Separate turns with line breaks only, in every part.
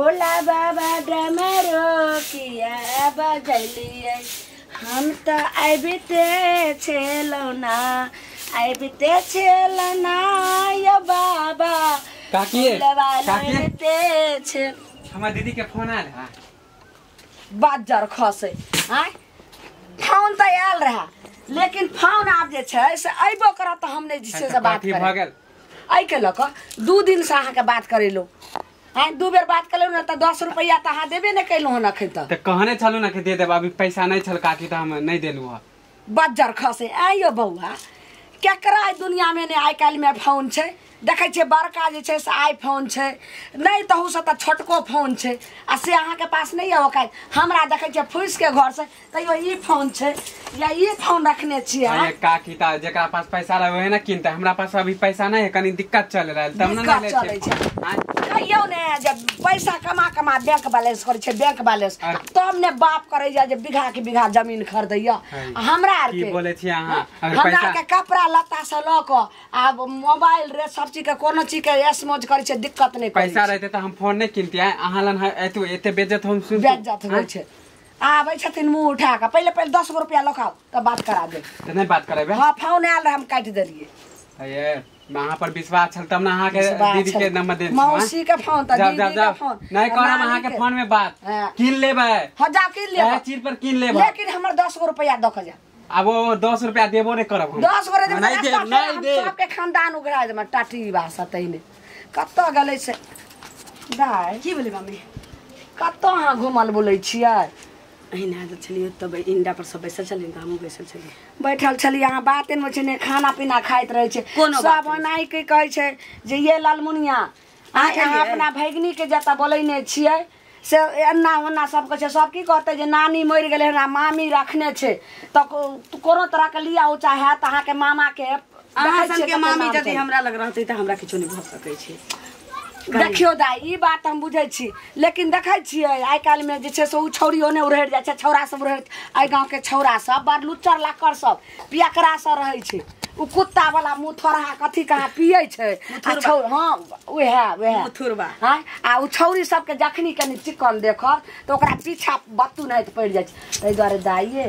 भोला बाबा डमरू किया बजलियै, हम तऽ आबिते छलहुँ ना, आबिते छलहुँ ना यौ बाबा।
काकी,
आबिते छल।
हमर दीदी के फोन आयल है।
बाजर खसै आँय, फोन तऽ आयल रहए, लेकिन फोन आब जे छै से अयबो करत तऽ हम नहि जे छै से बात
भऽ गेल।
एहिके लऽ कऽ 2 दिनसँ अहाँके बात करेलहुँ, आँय 2 बेर बात केलहुँ ने तऽ 10 रुपैआ तऽ अहाँ देबे नहि केलहुँ हन एखन तक।
तऽ कहने छलहुँ ने कि दे देब, अभी पैसा नहि छल काकी तऽ हम नहि देलहुँ हँ।
बज्जर खसै। आँय यौ बौआ, केकरा एहि दुनिआँमे नहि आइ काल्हिमे फोन छै? देखै छियै बड़का जे छै से आई फोन छै, नहि तहूसँ तऽ छोटको फोन छै, आ से अहाँके पास नहि यऽ ओकाद। हमरा देखै छियै फूसिके घरसँ तैयो ई फोन छै या ई फोन रखने छियै।
काकी तऽ जकरा पास पैसा रहै वएह ने किनतै, हमरा पास अभी पैसा नहि है, कनी दिक्कत चल रहल तब ने
दिक्कत चलै छै। कहियौ ने जे पैसा कमा कमा बैंक बैलेंस करै छै, बैंक बैलेंस तब ने बाप करैया जे बीघा के बीघा जमीन खरीदैया। हमरा आरके
की बोलै छियै अहाँ?
हमरा आरके कपड़ा लत्ता से लऽ कऽ आब मोबाइल रे सब चीज के कोनो चीज के ऐश मौज करै छै, दिक्कत नहि।
पैसा रहते तऽ हम फोन नहि किनतियै, अहाँ लन एते बेइज्जत हम सुन
बेइज्जत होइ छै। आबै छथिन मुँह उठा कऽ, पहिले पहिले 10 गो रुपया लऽ कऽ आउ तब बात करा देब।
तऽ नहि बात करेबै?
हाँ, फोन आयल रहै, हम काटि देलियै।
अहाँ पर विश्वास छल तब ने अहाँके दीदी के नंबर दे।
मौसी के फोन तऽ दीदी के फोन
नहि करब अहाँके फोन में बात। किन लेबै?
हाँ जाउ किन लेबै,
चीज पर किन लेबै,
लेकिन हमर 10 गो रुपया दऽ कऽ जाउ।
आब वो 10 रुपया देबो नहि करब हम।
10 गो नहीं देब, नहीं देब, सबके खानदान उगरा देब। टाटी भाषा तहिने कतऽ गेलै से दाइ?
की भेलै मम्मी?
कतऽ अहाँ घुमल बोलै छियै?
अहिना जे छलियै तब इंडा पर सब बैसल छलियै तऽ हमहूँ बैसल छलियै।
बैठल छलियै अहाँ, बाते नहि होइ छै, नहि खाना पीना खाइत रहै छै सब। ओनाही की कहै छै जे ये लालमुनिया अहाँ अपना भगिनीके जतऽ बोलैने छियै से एन्ना ओन्ना सब कहै छै। सब की कहतै जे नानी मरि गेलै हन आ मामी रखने छै, तऽ कोनो तरहके लिया ऊँचा हैत अहाँके मामाके।
अहाँ सबके मामी यदि हमरा लग रहतै तऽ हमरा किछो नहि भऽ सकै छै।
देखियौ दाइ, ई बात हम बुझै छी, लेकिन देखै छियै आइ काल्हिमे जे छै से ओ छौड़ी ओने उड़हरि जाइ छै, छौड़ा सब उड़हरि। एहि गाँवके छौड़ा सब बड़ लुच्चर लाक्कड़ सब पियकरा सब रहै छै। ओ कुत्ता वाला मुँह थोड़ा कथी कहाँ पियै छै आ छौ। हाँ उएह उएह
थुरबा।
हाँ, आ ओ छौड़ी सबके जखनी कनि चिकन देखत तऽ ओकरा पीछा बत्तू नाहित पड़ि जाइ छै। ताहि दुआरे दाइये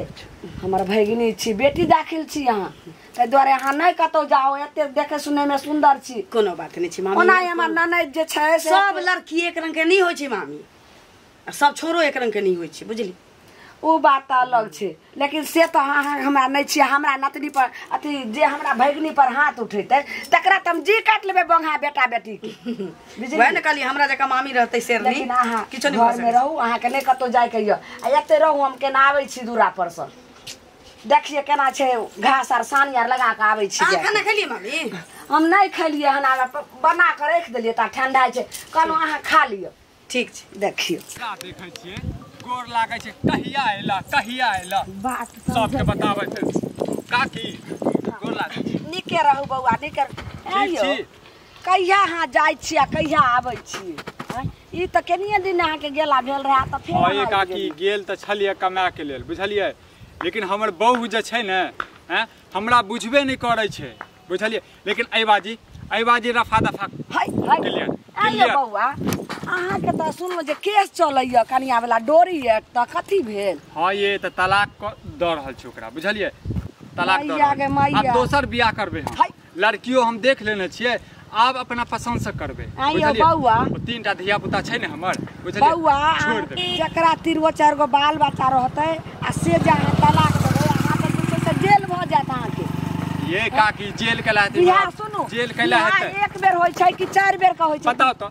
हमर भगिनी छी, बेटी दाखिल छी अहाँ, ताहि दुआरे अहाँ नहि कतहु जाउ, एते देखे सुनैमे सुन्दर छी।
कोनो बात नहि छै मामी।
ओना हमर ननैद जे छै
सब लड़की एक रंग के नहि होइ छै मामी, आ सब छोरो एक रंग के नहि होइ छै, बुझली?
ओ बात तऽ अलग छै, लेकिन से तऽ अहाँ हमरा नहि छियै। हमरा नतनी पर अथी जे हमरा भगिनी पर हाथ उठेतै तकरा तऽ हम जी काटि लेबै बंगा बेटा बेटीके।
वएह ने कहलियै, हमरा जकाँ मामी रहतै शेरनी,
लेकिन अहाँ
किछो नहि
घरमे रहू, अहाँके नहि कतहु जाइके यऽ। आ एते रहू, हम केना आबै छी दूरा परसँ, देखिए केना छै घास आर सानी आर लगा कऽ आबै छी।
खाना खेलियै मामी?
हम नहि खेलियै हन, बना कऽ राखि देलियै तऽ ठंडा छै, कहलहुँ अहाँ खा लिअ।
ठीक छै।
देखियौ
देखै छियै गोर लागै छै, कहिया अयला कहिया अयला
बात
सबके बताबै छै। काकी गोर लागै छै।
नीके रहू बौआ, नीके। आइयो कहिया अहाँ जाइ छी आ कहिया आबै छी? ई तऽ कनिये दिन अहाँके गेला भेल रहए तऽ फेर।
हाँ काकी गेल तऽ छलियै कमाए के लेल, बुझलियै, लेकिन हमर बहू जे छै ने हमरा बुझबे नहि करै छै, बुझलियै। लेकिन एहि बाजी रफा दफा
क्लियर। आइयो बौआ अहाँके तऽ सुनलहुँ जे केस चलैया कनिया वाला डोरी यऽ, तऽ कथी भेल?
हाँ ये तऽ तलाक दऽ रहल छै ओकरा, बुझलियै, तलाक दऽ रहल। आब दोसर बियाह करबै हम, लड़कियो हम देख लेने छियै, आब अपना पसंद से करबै, बुझलियै।
बौआ
3 टा धिया पुता छै ने हमर, बुझलियै।
बौआ
छोड़ि देबै
जकरा 3 गो 4 गो बाल बच्चा रहतै आ से जे अहाँ तलाक देबै, अहाँ तऽ जे छै से जेल भऽ जायत अहाँके।
ये काकी जेल कैला हेतै?
बियाह सुनू,
जेल कैला हेतै?
1 बेर होइ छै कि 4 बेर के होइ छै?
बताउ तऽ,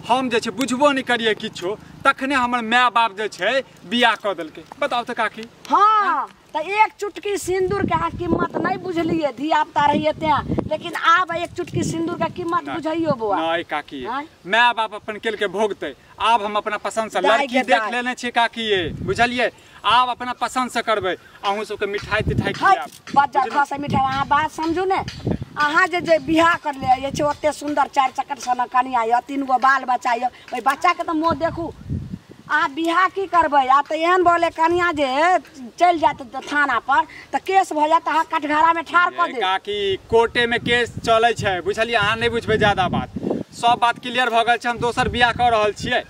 हम जे छै बुझबो नहि करियै किछो, तखने हमर माय बाप जे छै बियाह कऽ देलकै। बताउ तऽ काकी।
हाँ तऽ 1 चुटकी सिन्दूर के अहाँ कीमत नहि बुझलियै, धिया पुता रहियै तें, लेकिन आब 1 चुटकी सिन्दूर के कीमत बुझैयो बौआ।
नहि काकी, माय बाप अपन केलकै भोगतै, आब हम अपना पसंद से लड़की देख लेने छियै काकी, बुझलियै, आब अपना पसंद से करबै। अहूँ सबके मिठाई तिठाई खिलायब।
बच्चा खसै मिठाई, अहाँ बात समझू ने। अहाँ जे जे बियाह करले जे छै ओते सुन्दर 4 चक्कर सन कनिया यऽ, 3 गो बाल बच्चा यऽ, ओहि बच्चाके तऽ मोह देखू। अहाँ बियाह की करबै? आ तऽ एहन बोले कनिया जे चलि जायत थाना पर तऽ केस भऽ जायत, अहाँ कटघरामे ठाढ़ कऽ देब।
काकी कोर्टे में केस चलै छै, बुझलियै, अहाँ नहि बुझबै ज्यादा बात। सब बात क्लियर भऽ गेल छै, हम दोसर बियाह कऽ रहल छियै।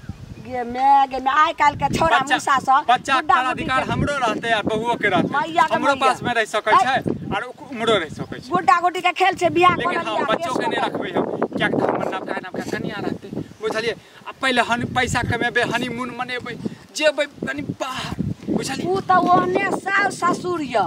गे मैं गे मैं आइ काल्हि के छोरा मुसा सँ
बच्चा के अधिकार हमरो रहते आ बहुओ के रहते, हमरो पास में रह सकै छै और उमरो रह सकै छै।
गुड्डा गुड्डी के खेल छै बियाह
लेकिन हम बच्चो के नहीं रखबै हम, किया कि हमर नवका नवका कनिया रहते बुझलिए। आ पहिले हनी पैसा कमेबै, हनीमून मनेबै, जेबै कनि बाहर बुझलिए।
उ त ओहने सास ससुर य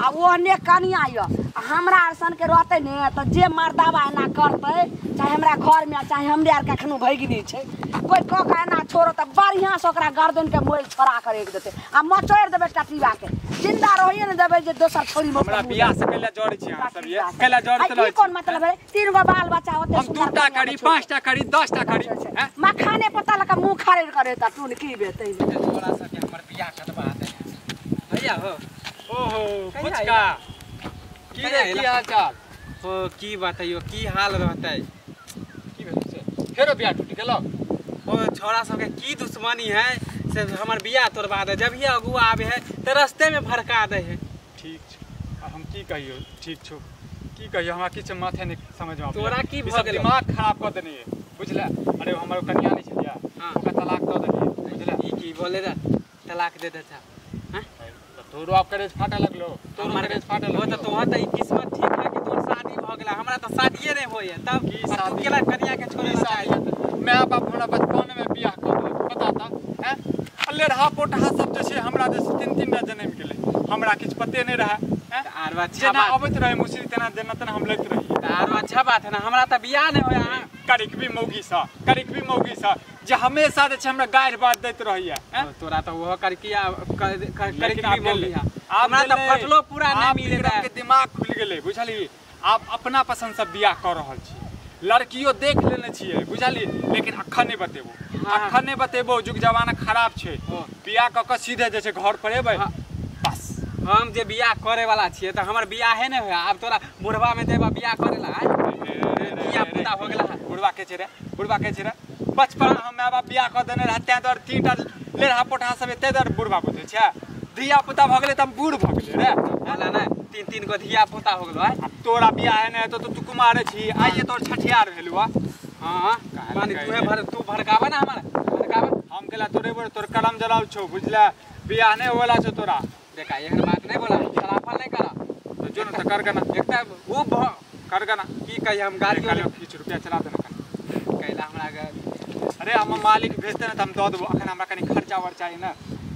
आ ओहने कनिया य, हमरा अरसन के रहते ने त जे मर्दावा एना करते, चाहे हमरा घर में चाहे हमरे आर कखनो भगिनी छै, कोई क के एना छोड़ो त बढ़िया से ओकरा गर्दन के मोल छोड़ा कर एक देते आ मचोड़ देबै टटीवा के, जिंदा रहिए ने देबै जे दोसर छोरी में।
हमरा बियाह से कैला जड़ै छी अहाँ सब, ये कैला जड़त रहै
ई कोन मतलब है? 3 गो बाल बच्चा होते,
हम 2टा करी, 5टा करी, 10टा करी,
मखाने पता लगा मुंह खारे करे त टून की बेतै
छोरा सब के हमर बियाह कटवा दे भैया हो।
ओहो फुचका की रे, की हाल चाल
हो? की बताइयो की हाल रहतै,
की भेल से फेरो बियाह टूट गेलो?
ओ छोरा सब के की दुश्मनी है से हमर बियाह तोड़वा दे, जब ही अगुआ आवे है त रास्ते में भड़का दे है।
ठीक छौ, हम की कहियो, ठीक छौ की कहियो, हमरा किछु माथे नहीं समझ में आबै।
तोरा की भ गेल?
दिमाग खराब क देने है बुझला। अरे हमर कनिया नहीं छलिया, ओकरा तलाक द देलियै बुझला।
ई की बोले रे, तलाक दे दे छा? हां
तोरो आप करेज फाटे लगलो, तोरो करेज फाटे लगलो।
ओ त तोहर त ई किस्मत ठीक है कि तोर शादी भ गेला, हमरा त शादीए नहीं होय तब
की
तू केला कनिया के छोड़े
चाही? My बाप हमरा बचपन में बियाह क देलक पता त हैं, लेरहा पोटहा सब जे छै हमरा जे 3-3 टा जनम गेलै, हमरा किछ पते नहीं रहे हैं।
आर अच्छा
जेना अबैत रहे मुसरी तेना जेना तेना हम लैत रही।
आर अच्छा बात है ना, हमरा त बियाह नहीं होय।
करिकबी मौगी सा, करिकबी मौगी सा जे हमेशा जे छै हमरा गारि बात दैत रहैया हैं।
तोरा त ओहो करकिया करिकबी मौगी है, हमरा त फटलो पूरा नहीं मिले
रहे। के दिमाग खुल गेलै बुझली, आप अपना पसंद से बियाह कर रहल छी, लड़कियों देख लेने छियै बुझली, लेकिन अखन नहीं बतेबो, अखन नहीं बतेबो, जुग जमाना खराब छै। बियाह क के सीधे जे छै घर पर एबै बस।
हम जे बियाह करे वाला छियै त हमर बियाहे नहीं होय, आब तोरा बुढ़वा में देबा बियाह करेला? बियाह पुता हो गेला।
बुढ़वा के छै रे, बुढ़वा के छै रे, बचपन हम my बाप बियाह क देने रहै तें दुआरे 3टा लेरहा पोटहा सब एते दुआरे बुढ़वा बुझै छै। धिया पुता भ गेलै त हम बूढ़ भ गेलै रे,
बोला ना 3-3 गो धिया पुता हो गेलो।
अब तोरा बियाह नहि हेतौ त तू कुमारे छी, आइए तोर छठियार भेलु।
हां माने तूहे भर, तू भड़काबे ना हमरा, भड़काबे
हम केला तोरे बोल, तोर करम जलाल छौ बुझला, बियाह नहि होला छौ तोरा।
देखा एहन बात नहीं बोला, खिलाफा नहीं करा
तो जो न त कर गना
एकटा वो
कर गना
की कही हम गाड़ी
वाले किछ रुपया चला देना
कैला हमरा के।
अरे हम मालिक भेजते ना त हम the देबो, अखन हमरा कनी खर्चा वर्चा है ना,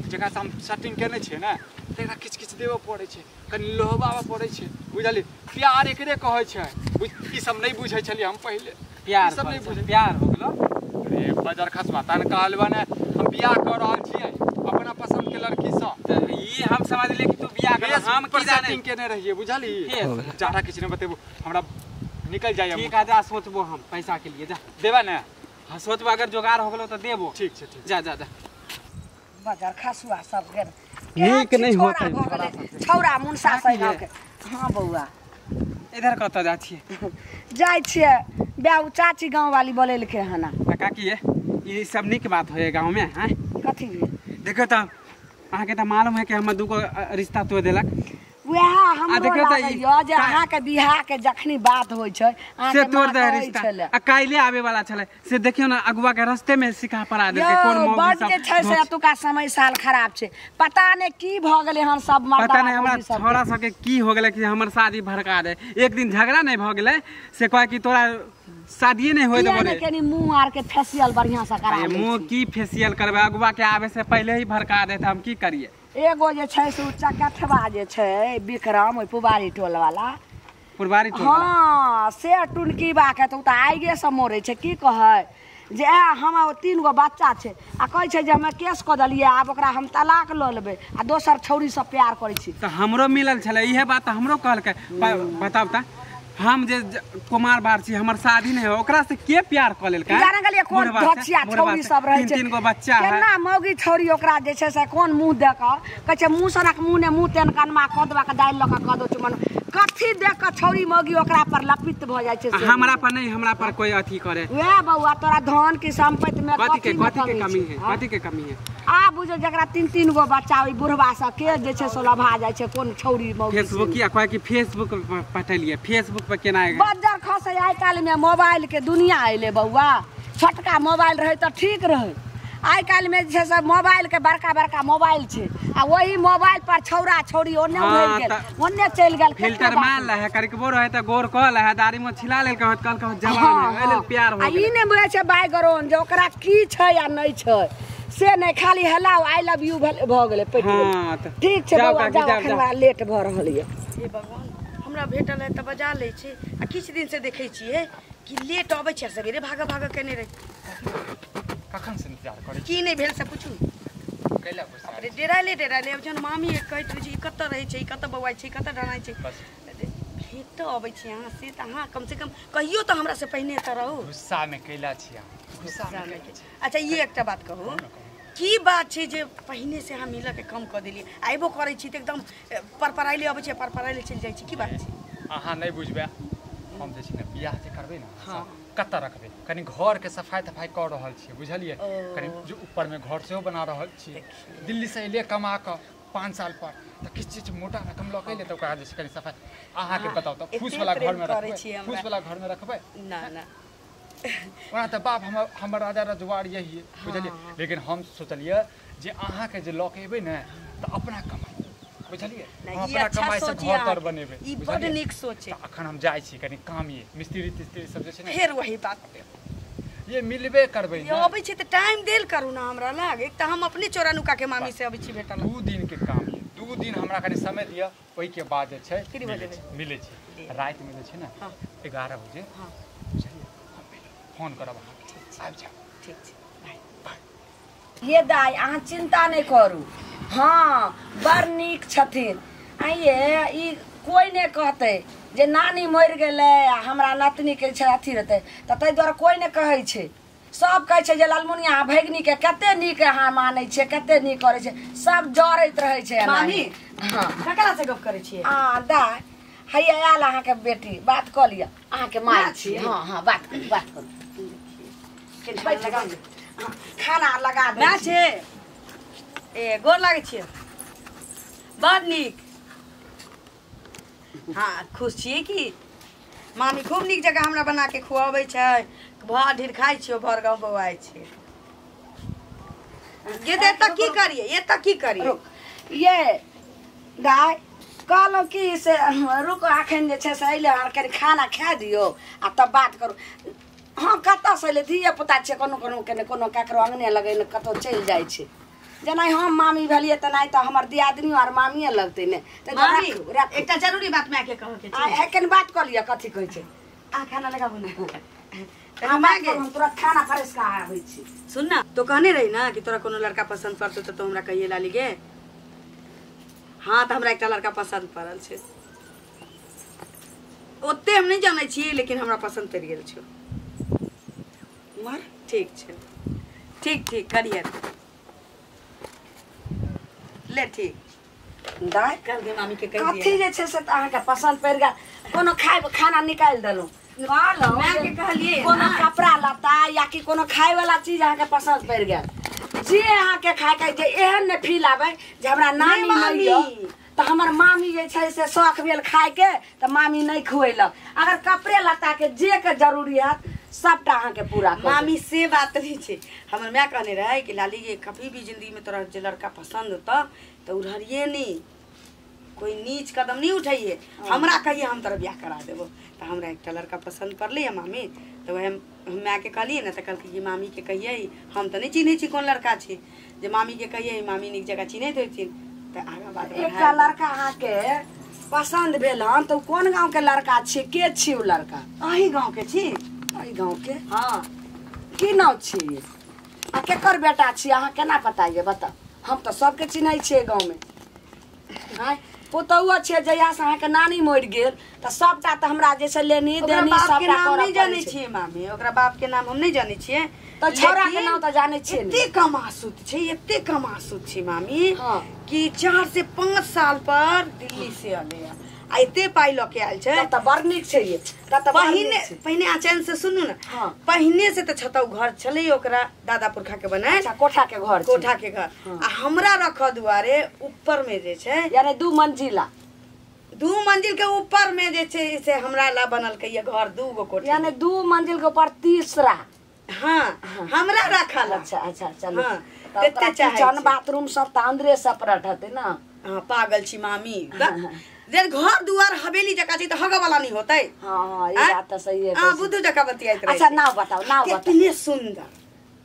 जकरा से हम सेटिंग केने छियै ना तकरा किछ किछ देबो पड़ै छै, कनी लोहबाबऽ पड़ै छै बुझली। प्यार एकरे कहै छै, ई सब नहीं बुझै छलियै हम पहिले,
प्यार
सब नहीं बुझै,
प्यार हो गेलो।
अरे बजर खसवा तन कहलबा ने हम बियाह कर रहल छियै अपना पसंद के लड़की सँ,
ई हम समझलियै कि तू बियाह कर, हम की जाने
सेटिंग केने रहियै बुझली। जादा किछ नहीं बतेबो, हमरा निकल जाय।
ठीक है जा, सोचबो हम पैसा के लिए, जा
देबा ने?
हां सोचबो, अगर जोगार हो गेलो त देबो।
ठीक छै ठीक,
जा जा जा।
बजर खसुआ सब गेल
नीक नहीं होते
छौरा मुनसा से गाँव के। हां बौआ
इधर कत जा छियै?
जाय छियै ब्याह चाची गाँव वाली बोलेलकै हना।
त काकी ये ई सब नीक बात होय गाँव में हैं?
कथी
देखो त अहाँ के त मालूम है कि हमर दूगो रिश्ता तोड़ देलक,
वएह हमरो लागैया जे अहाँ के बियाह के जखनी बात होइ छै
से तोड़ दे रिश्ता। आ काल्हि आवे वाला छलै से देखियो ना अगुआ के रास्ते में सिखा पड़ा देलकै कोन मौगी
बड
सब
जे छै से एतुका समय साल खराब छै, पता नहि की भ गेलै हन सब मर्दा।
पता नहीं हमरा छोरा सबके की हो गेलै कि हमर शादी भड़का दे। एक दिन झगड़ा नहीं भ गेलै से कहे कि तोरा शादीए नहीं होय देबो रे,
कनी मुंह आर के फेशियल बढ़िया से करा ले।
मुंह की फेशियल करबै, अगुआ के आवे से पहले ही भड़का दे त हम की करिए?
एगो जे छै से चकठवा जे छै विक्रम ओहि पुबारी टोल वाला,
पुरबारी टोल वाला,
हां से टुनकी बा के त उ त आइगे से मरै छै। की कहै जे हम 3 गो बच्चा छै आ कहै छै जे हम केस कऽ देलियै, आब ओकरा हम तलाक लऽ लेबै आ दोसर छौरी से प्यार करै छी।
त हमरो मिलल छलै इहे बात, त हमरो कहलकै बताउ त हम जे कुमार बार छी, हमर शादी नहीं हो, ओकरा से के प्यार क लेलकै?
जाने गेलियै कोन धचिया छौरी सब रहै छै,
3-3 गो बच्चा है,
केना मौगी छौरी ओकरा जे छै से कोन मुंह दे क कहै छै मुंह सनक मुंह ने मुंह तेन कनमा क देबा के दालि ल क क दो चुमन, कथी देख क छौरी मौगी ओकरा पर लपित भ जाइ छै।
हमरा पर नहीं, हमरा पर कोई अथी करे।
वएह बौआ तोरा धन की संपत्ति में
कथी के कमी है, कथी के कमी है?
आ बुझो जकरा 3-3 गो बच्चा ओहि बुढ़वा सब के जे छै से लभा जाइ छै कोन छौरी मौगी।
फेसबुक या कहै कि फेसबुक पर पठेलियै, फेसबुक पर केना
बज्जर खसै। आइ काल्हि में मोबाइल के दुनिया अयलै बौआ, छोटका मोबाइल रहै तऽ ठीक रहै, आइ काल्हि में जे छै से मोबाइल के बड़का बड़का मोबाइल छै आ वही मोबाइल पर छौरा छौरी ओने उभरि गेल ओने चलि गेल।
फिल्टर मार ले है करिकबो रहे त गोर कह ले है दाढ़ी में छिला लेल कहत कल कहत जवान है एहि लेल प्यार हो
आ ई नै बुझै छै बैकग्राउंड जे ओकरा की छै या नै छै से नै, खाली हेलो I love you भ गेलै पटि गेलै। ठीक छै बौआ जाउ, एखन हमरा लेट भ रहल यऽ।
हे भगवान हमरा भेटल है त बजा लै छै आ किछु दिन से देखै छियै कि लेट अबै छै सवेरे भाग भाग केने रहे।
कखन से इंतजार करै
की नहि भेल से पूछू
कैला गुस्सा।
अरे डेराले डेराले अब जहन मामी कहैत रहै छै ई कतऽ रहै छै, ई कतऽ बौआइ छै, ई कतऽ डराइ छै, भेट तऽ अबै छी अहाँ से तऽ अहाँ कम से कम कहियो तऽ हमरा से पहिने तऽ रहू।
गुस्सा में कैला छी अहाँ, गुस्सा में कैला छी।
अच्छा ई एकटा बात कहू, की बात छै जे पहिने से अहाँ मिलऽ के कम कऽ देलियै? आइबो करै छी तऽ एकदम परपराइले अबै छै परपराइले चलि जाइ छी, की बात छै?
अहाँ नहि बुझबै, हम जे छै ने बियाह जे करबै ने कतऽ रखबै, कनि घरके सफाइ तफाइ कऽ रहल छियै बुझलियै, कनि जो ऊपरमे घर सेहो बना रहल छियै। दिल्ली से एलियै कमा कऽ 5 साल पर तऽ किछु चीज मोटा रकम लऽ के एलियै तऽ ओकरा जे छै कनि सफाइ। अहाँके बताउ तऽ फूसवला घरमे रखबै? फूसवला घरमे रखबै
ना ना,
ओना तऽ बाप हमर राजा रजवाड़ यही बुझलियै, लेकिन हम सोचलियै जे अहाँके जे लऽ के एबै ने तऽ अपना कमाइ बुझलियै, अपना कमाइ से घर तर बनेबै।
ई बड नीक सोच छै।
अखन हम जाइ छी कनि काम ये मिस्त्री तिस्त्री सब जे छै ने
फेर वही बात
ये मिलबे करबै।
ये अबै छै तऽ टाइम देल करू ना हमरा लग, एक तऽ हम अपने चोरा नुका के मामी से अबै छी भेटल।
2 दिन के काम ये, 2 दिन हमरा कनि समय दिअ, ओहिके बाद जे छै मिलै छै रातिमे जे छै ने 11 बजे बुझलियै, हम फोन करब अहाँके, आबि जाउ।
ठीक छै बाय
बाय।
ये दाइ अहाँ चिन्ता नहि करू, हाँ बड़ नीक छथिन। आइए ई कोइ नहि कहतै जे नानी मरि गेलै आ हमरा नतनीके छै अथी रहतै तऽ ताहि दुआरे कोइ नहि कहै छै। सब कहै छै जे लालमुनिया भगिनीके कते नीक अहाँ मानै छियै, कते नीक करै छै, सब जरैत रहै छै।
मामी
हाँ
ककरा से गप करै छियै?
आ दाइ हैया आयल अहाँके बेटी, बात कऽ लिअ, अहाँके माय छी। हाँ हाँ बात करू बात करू, खाना लगा दै
ना छै। ए गोर लागै छियै, बड़ नीक। हाँ खुश छियै कि मामी खूब नीक जगह हमरा बना के खुआबै छै, भर ढेर खाइ छियै, भर गाँव बौआइ छियै। ये एतऽ की करियै, एतऽ की करियै?
ये दाइ कहलहुँ कि से रुको अखन जे छै से अयलै हन, कनि खाना खा दियौ आ तब बात करू। हाँ कतऽसँ अयलै, धिये पुता छियै, कोनो कोनो के नहि कोनो ककरो अङ्गने लगै कतहु चलि जाइ छै। जेना हम मामी भेलियै तेनाही तऽ हमर दियादनियो आर मामिए लगतै ने।
तऽ एकटा जरूरी बात मायके कहऽके छै,
कनि बात कऽ लिअ। कथी कहै छै?
अहाँ खाना लगाबू ने,
हम तुरंत खाना परसि कऽ आबै छी।
सुन ना, तो कहने रही ना कि तोरा कोनो लड़का पसन्द पड़तौ तऽ तो हमरा कहिए लाली गे। हाँ तऽ हमरा एकटा लड़का पसन्द पड़ल छै, ओते हम नहि जानै छियै लेकिन हमरा पसन्द पड़ि गेल छै। मर ठीक छै, ठीक ठीक करिए ले। ठीक
दाइ
कल दे मामी के कहि
कथी जे छै से तऽ अहाँके पसन्द पड़ि गेल, कोनो खाय खाना निकालि देलहुँ,
मायके कहलियै
कोनो कपड़ा लत्ता या कि कोनो खायवला चीज अहाँके पसन्द पड़ि गेल, जे अहाँके खायके जे एहन नहि फील आबै जे हमरा नानी नहि यऽ तऽ हमर मामी जे छै से शौख भेल खायके तऽ मामी नहि खुएलक। अगर कपड़े लत्ताके जे के जरूरी हैत सबटा अहाँके पूरा।
मामी से बात नहीं छै, हमर माय कहने रहे कि लाली गे कभी भी जिंदगी में तोरा जे लड़का पसंद होता तो उड़हरिए नहीं, कोई नीच कदम नहीं उठाइए, हमरा कहिए हम तोरा ब्याह करा देबो। तऽ हमरा एकटा लड़का पसंद पड़लै है मामी, तऽ वएह हम मायके कहलियै ने तऽ कहलकै कि मामीके कहिए, हम तऽ नहि चिन्है छी कोन लड़का छै, जे मामीके कहिए मामी नीक जगह चिन्हैत होथिन तऽ आगाँ बात।
एकटा लड़का अहाँके पसंद भेल हन तऽ कोन गाँवके लड़का छी, के छी ओ लड़का?
अही गाँवके छी।
एहि गाँवके?
हाँ।
की नाम छी आ केकर बेटा छी, अहाँ केना पता ये बताउ? हम तऽ सबके चिन्है छियै गाँवमे। आँय पुतहुओ छियै, जहियासँ अहाँके नानी मरि गेल तऽ सबटा तऽ हमरा जे छै लेनी देनी
सबटा करऽ पड़ै छै। जानै छियै मामी, ओकरा बाप के नाम हम नहि जानै छियै,
तऽ छौड़ा के नाम तऽ जानै छियै।
एते कमासुत छै, एते कमासुत छै मामी कि 4 से 5 साल पर दिल्ली से अलै आ एते पाइ लऽ के आयल छै।
तऽ बड़ नीक छै ये।
पहिने पहिने अचैन से सुनू ने, पहिने से तऽ छतौ घर छलै ओकरा दादा पुरखा के बनायल।
अच्छा, कोठा के घर,
कोठा के घर। आ हमरा रखऽ दुआरे ऊपर में जे छै,
यानी 2 मंजिला,
2 मंजिल के ऊपर में जे छै से हमरा ला बनलकै ये घर, 2 गो कोठा,
यानी 2 मंजिल के ऊपर तीसरा।
हाँ हमरा राखल।
अच्छा अच्छा चलू।
हाँ, तेते चाहै
किचन
छी।
बाथरूम सब तऽ अंदरे सेपरेट हेतै ना।
हाँ पागल छी मामी, जे घर दुआर हवेली जकाँ छै तऽ हगऽ वाला नहीं होतै।
हाँ हाँ ई
आँय?
बात तऽ सही है।
हाँ बुद्धू जकाँ बतियाइत रहै
अच्छा
छै।
नाव बताओ, नाव बताओ।
कितने सुंदर।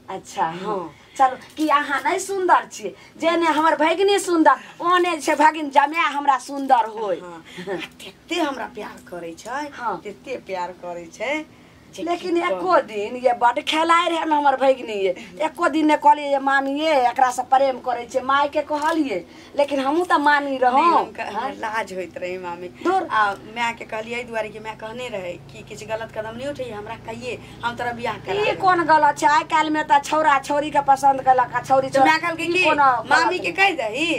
अच्छा हाँ चलू, कि अहाँ नहीं सुंदर छियै, जेने हमर भगिनी सुंदर ओने छै भगिन जमाए हमरा सुंदर होय।
हाँ तेते हमरा प्यार करै छै।
हाँ।
तेते प्यार करै छै जे
लेकिन
की कहू।
एको दिन ये बड खेलाइ रहै हमर भगिनी, ये एको दिन ने कहलियै ये मामी ये एकरा से प्रेम करै छै, माय के कहलियै, लेकिन हमहूँ तऽ मामी रहौं।
नहीं, हमरा लाज होइत रहे मामी।
दूर।
आ माय के कहलियै एहि दुआरे कि माय कहने रहे कि किछु गलत कदम नहीं उठैये, हमरा कहिए हम तोरा बियाह करा
ई
देबौ।
कोन गलत छै? आइ काल्हि में तऽ छौड़ा छौड़ी के पसंद केलक आ छौड़ी
तऽ माय कहलकै
ई
कि
कोनो गलत
मामी के
नहि।
कहि दही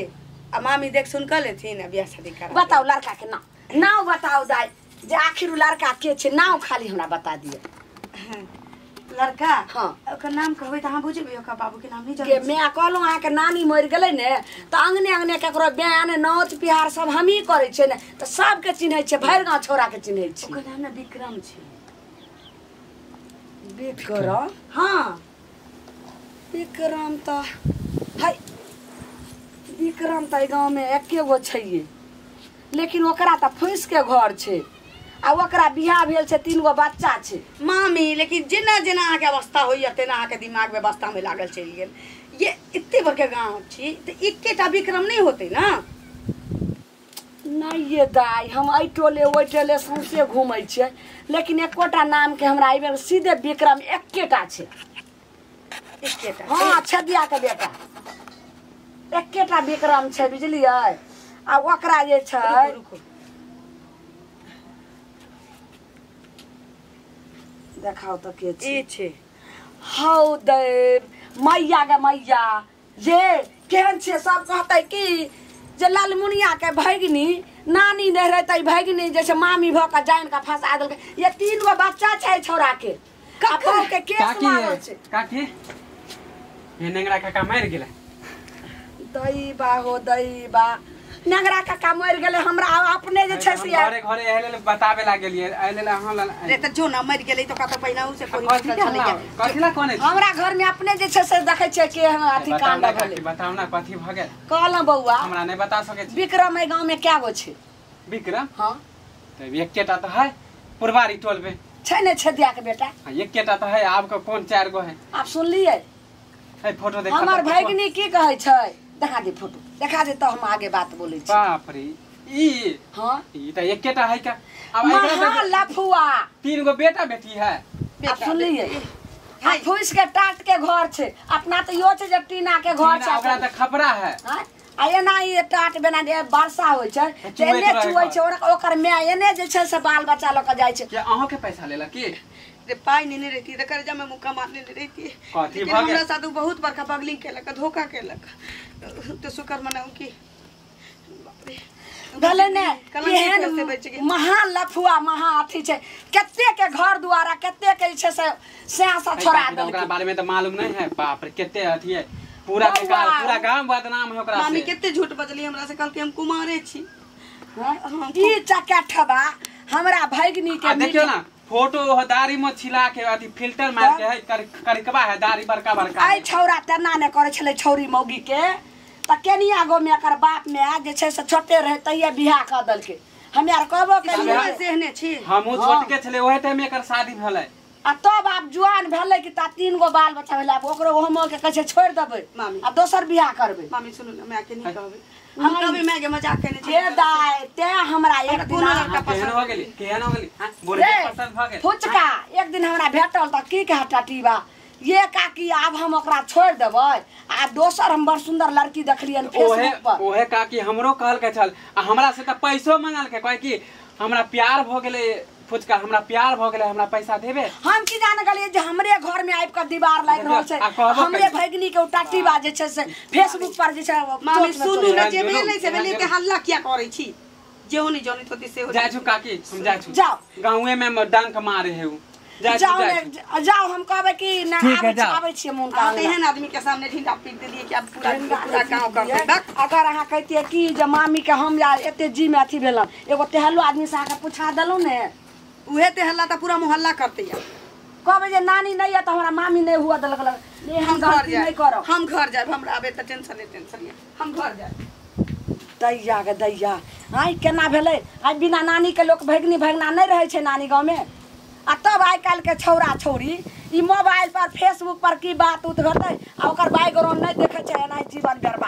आ मामी देख सुन कऽ लेथिन आ बियाह शादी करा
बताउ लड़का के नाम, नाम बताउ दाइ जे आखिर उ लड़का के छै, नाम खाली हमरा बता दिअ।
लड़का?
हाँ।
ओकर नाम कहबै तऽ अहाँ बुझबै, ओकर बाबू के नाम नहीं
के
जानै छी।
मैं कहलहुँ अहाँके नानी मरि गेलै ने तऽ अंगने अंगने केकरो बयान नौच पिहार सब हमही करै छियै ने, तऽ सबके चिन्है छियै, भरि गाँव छौड़ाके चिन्है छियै।
ओकर नाम ने विक्रम छै।
विक्रम?
हाँ
विक्रम तऽ है, विक्रम तऽ एहि गाँवमे एके गो छैहे, लेकिन ओकरा तऽ फूसि के घर छै आ ओकरा बियाह भेल छै, 3 गो बच्चा छै।
मामी लेकिन जेना जेना अहाँके अवस्था होइए तेना अहाँके दिमाग व्यवस्थामे लागल चलि गेल। ये एते बड़का गाँव छी तऽ एकेटा विक्रम नहीं होतै ना।
नहीं ये दाइ, हम एहि टोले ओहि टोले सौंसे घूमै छियै, लेकिन एकोटा नामके हमरा एहि बेर सीधे विक्रम एकेटा छै।
एकेटा?
हाँ छदिया के बेटा एकेटा विक्रम छै, बुझलियै? आ ओकरा जे छै
रुकू रुकू
देखाउ तऽ के छै।
ई छै।
हौ दैव मैया गे मैया, ये केहन छै? सब कहतै कि जे लालमुनिया के भगिनी नानी नहि रहै तऽ भगिनी जे छै मामी भऽ कऽ जानि कऽ फंसा देलकै। ये 3 गो बच्चा छै छौड़ा के, कखन के केस
काकी
मारल छै।
काकी ये नेंगरा काका मरि गेलै।
दई बा हो दई बा, नेंगरा काका मरि गेलै। हमरा अपने जे छै से
घरे घरे एहि लेल बताबे ला गेलियै, एहि लेल अहाँ लेल।
रे तऽ जो ना मरि गेलै तऽ ओकरा तऽ पहिने से कोई
कथी
निकल
के
छलैया।
कथी ला कोने छी?
हमरा घर में अपने जे छै से देखै छियै कि हम अथी
बताउ
कांड
ना
भेलै।
काकी, बताउ ना कथी भऽ गेल?
कहलहुँ बौआ
हमरा नहि बता सकै छी।
विक्रम एहि गाँव में कै गो छै?
विक्रम?
हाँ
तऽ एकेटा तऽ है पुरवारी टोल में
छै ने छदिया के बेटा।
हाँ, एकेटा तऽ है, आब के कोन 4 गो है?
आब सुनलियै
है फोटो देखा
हमर
तऽ
भगिनी की कहै छै? देखा दे फोटो, देखा दे तऽ हम आगे बात बोलै छी।
बाप रे ई
हाँ
ई तऽ एकेटा है का? अब एकरा
महा लफुआ
3 गो बेटा बेटी है।
आब सुनलियै? आ फूसि के टाट के घर छै, अपना तऽ इहो छै जे टीना के घर छै,
ओकरा तऽ खपरा है।
आ एना ई टाट बिना जे वर्षा होइ छै
चुएत
एने
रहै
चुऐ
घर।
छै, ओकर माय एने जे छै से बाल बच्चा लऽ कऽ जाइ छै।
के अहाँ के पैसा लेलक की?
रे पाइ नेने रहिती तऽ कर्जा में मुक्का मारने रहिती,
कथी
लेकिन
भऽ गेल?
हमरा साथ उ बहुत बड़का बगलिंग केलक, धोखा केलक, तऽ शुक्र मनाउ कि बाप रे
भेलै ने
कलंकित
एहन
से बचि गेल।
महा लफुआ महा अथी छै, कते के घर दुआरा कते के जे छै से सएह सब छोड़ा
ओकरा
देलकै।
बारे में तऽ मालूम नहीं है। बाप रे कते अथी है, पूरा बेकार, पूरा गांव बदनाम है ओकरा
मामी
से।
कते झूठ बजली हमरा से, कहलकै हम कुमारे छी।
ई चकेठबा हमरा भगिनी के
आ देखियो ना फोटो हो दाढ़ी में छिला के अथी फिल्टर मार के है, करिकबा है दाढ़ी बड़का बड़का।
आई छौड़ा तेना ने करै छलै छौड़ी मौगी के, तऽ केनिया गो में एकर बाप में जे छै से छोटे रहे तहिये बियाह कऽ देलकै। हम यार कहबो केलियै
से एहने छी,
हमहूँ छोटके छलै ओहे टाइम में एकर शादी भेलै।
आ तब आब जुआन भेलै कि ता 3 गो बाल बच्चा भेलै, आब ओकरो ओहोमे के कहै छै छोड़ि देबै
मामी।
आ दोसर बियाह करबै।
मामी सुनू ने, माय के नहीं कहबै, हम कहबै माय के मजाक केने छी।
हे दाइ तें हमरा एक दिन
कोनो लड़का
केहन हो गेली, केहन हो गेली? बुढ़े पसंद भऽ गेल।
फुचका एक दिन हमरा भेटल तऽ की कह टटीबा ये काकी, आब हम ओकरा छोड़ि देबै आ दोसर हम बड़ सुंदर लड़की देखलियनि फेसबुक पर।
ओहे काकी हमरो कहलकै छल, आ हमरा से तऽ पैसो मंगलकै, कहै कि हमरा प्यार भऽ गेलै फुचका, हमरा प्यार भऽ गेलै, हमरा पैसा देबे।
हम की जान गेलियै जे हमरे घर में आबि कऽ दीवार लागि रहल छै, हमरे भगिनी के टाटीबा जे छै से फेसबुक पर जे छै।
मामी सुनू ने, जे भेलै से भेलै, ते हल्ला किया करै छी? जेहो नहि जनैत होती सेहो।
जाइ छु काकी, हम जाइ छु।
जाओ,
गाँवे में डंक मारे है उ।
जाओ ने जाओ, हम कहबै कि ना आबै छियै मोन का।
एहन आदमी के सामने ढिंडा पीट देलियै कि आब पूरा पूरा गाँव करतै।
अगर अहाँ कहितियै कि जे मामी के हम एते जी में अथी भेलन, एगो तेहलो आदमी से अहाँके पुछा देलहुँ ने,
उहे ते हल्ला तऽ पूरा मोहल्ला करतै।
कहबै जे नानी नहि यऽ तऽ हमरा मामी नहि हुआ देलक।
हम घर
गलती नहि
जायब,
करब।
हम घर जायब, हमरा आबे तऽ टेंशन नहि, टेंशन यऽ, हम घर जायब।
दैया गे दैया, आइ केना भेलै? आइ बिना नानीके लोक भगिनी भगना नहि रहै छै नानी गाँवमे। आ तब आइ काल्हिके छौड़ा छौड़ी ई मोबाइल पर फेसबुक पर की बात उत हेतै आ ओकर बैकग्राउंड नहि देखै छै, एनाहि जीवन बर्बाद।